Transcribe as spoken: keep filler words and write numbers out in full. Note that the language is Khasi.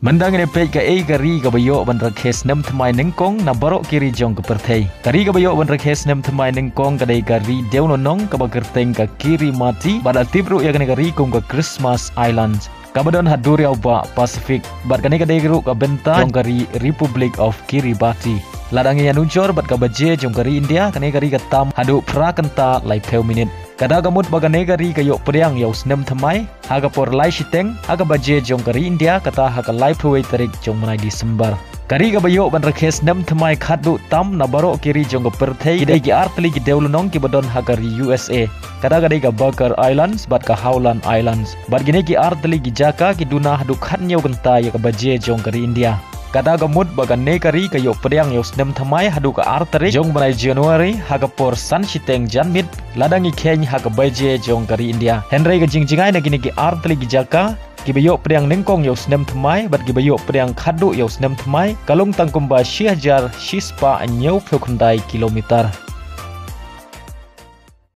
Mynta ngin ïa peit kaei ka ri kaba ïoh ban rakhe snem thymmai nyngkong na baroh ki ri jong ka pyrthei. Ka ri kaba ïoh ban rakhe snem thymmai nyngkong ka dei ka ri Dewlynnong kaba kyrteng ka Kiribati, bad la tip ruh ïa kane ka ri kum ka Christmas Island, kaba don ha duriaw bah Pacific. Bad kane ka dei ruh ka bynta jong ka ri Republic of Kiribati. Lada ngi ïa nujor bad ka baje jong ka ri India, kane ka ri ka tam haduh phra kynta laiphew minit. Kata ka mut ba kane ka ri ka ïoh pdiang ïa u snem thymmai ha ka por lai shiteng ha ka baje jong ka ri India, kata ha ka laiphew wei tarik jong mynai December. Ka ri kaba ïoh ban rakhe snem thymmai khatduh tam na baroh ki ri jong ka pyrthei ki dei ki artylli ki dewlynnong kiba don ha ka ri U S A. Kata ka dei ka Baker Islands bad ka Howland Islands. Bad kine ki artylli ki jaka ki duna haduh khathynñiew kynta ïa ka baje jong ka ri India. Kata ka mut ba kane ka ri ka ïoh pdiang ïa u snem thymmai haduh ka ar tarik jong mynai January ha ka por san shiteng janmiet, lada ngi kheiñ ha ka baje jong ka ri India. Hynrei ka jingjngai na kine ki artylli ki jaka kiba ïoh pdiang nyngkong ïa u snem thymmai bad kiba ïoh pdiang khatduh ïa u snem thymmai ka long tang kumba shi hajar shi spah hynñiewphew khyndai kilometer.